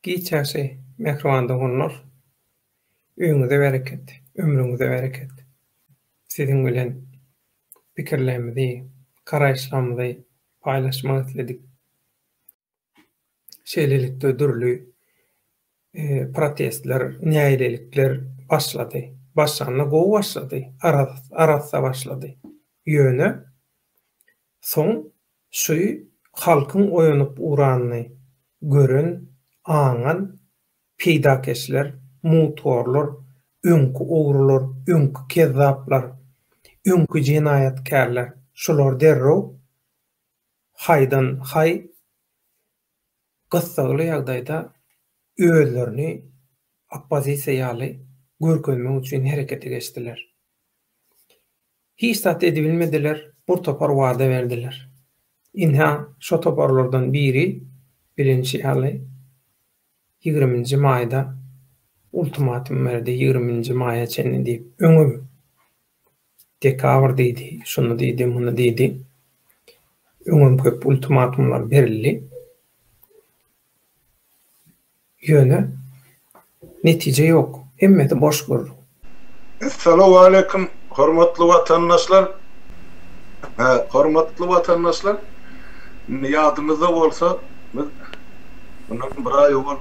Giç ýagşy, mähriban doganlar! Öýüňize bereket, ömrüňize bereket! Siziň bilen pikirlerimizi, garaýyşlarymyzy paýlaşmak isledik. Şeýlelikde dürli protestler, nägilelikler başlady. Başlanda gowy başlady, arassa başlady. Ýöne soň şu halkyň oýanyp ugranyny gören, aňan peýdakeşler, mugthorlar, öňki ogrular, öňki kezzaplar, öňki jenaýatkärler şular derrew haýdan haý gyssagly ýagdaýda özlerini oppozisiýa ýaly görkezmek üçin herekete geçdiler. Hiç zat edibilmediler, bir topar wada berdiler. Ynha, şo toparlardan biri, bilinişi ýaly, ýigriminji maýda ultimatum berdi, ýigriminji maýa çenli diýip, öňem dekabr diýdi, şuny diýdi, muny diýdi. Öňem köp ultimatumlar berildi. Ýöne netije ýok. Hemmesi boş gürrüň. Essalawwaleýkim hormatly watandaşlar. Hormatly watandaşlar, indi ýadyňyzda bolsa biz mundan bir aý owal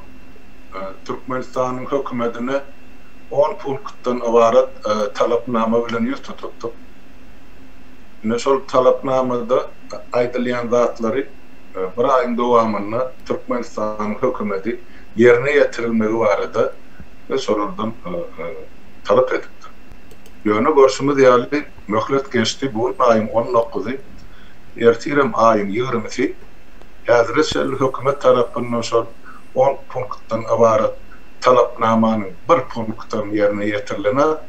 Türkmenistanyň hökümetine on punktdan ybarat talapnama bilen ýüz tutupdyk. Ine şol talapnamada aýdylýan zatlary bir aýyň dowamynda Türkmenistanyň hökümeti ýerine ýetirilmegi barada biz şolardan talap edipdik. Ýöne görşümiz ýaly möhlet geçdi, bu gün aýyň on dokuzy, ertirem aýyň ýigrimisi, häzire çenli hökümet tarapyndan şol on punktdan ybarat talapnamanyň bir punktam ýerine ýetirilenok.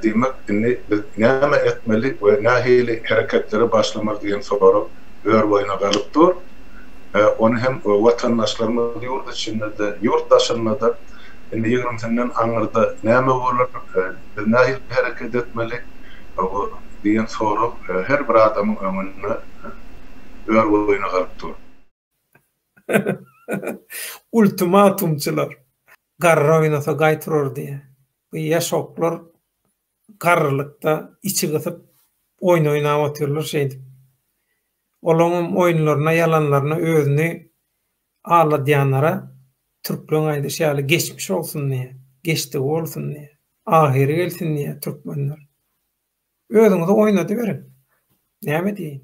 Diýmek, indi biz näme etmeli we nähili hereketlere başlamaly diýen sorag ör-boýuna galyp dur. Ony hem watandaşlarymyz ýurt içinde-de, ýurt daşynda-da indi ýigrimisinden aňyrda näme bolar, biz nähili hereket etmeli diýen sorag her bir adamyň öňünde ör-boýuna galyp dur. Ultimatumçylar. Garry oýnasa gaý turar diýýär. Bu ýaşoklar garrylykda içi gysyp oýun oýnap otyrlar şeýdip. Olaňam oýunlaryna ýalanlaryna özüni alladýanlara türkleň aýdyşy ýaly geçmiş bolsun diýýär. Geçdigi bolsun diýýär. Ahyry gelsin diýýär türkmenler. Özüňizi oýnadyberiň. Näme diýeýin.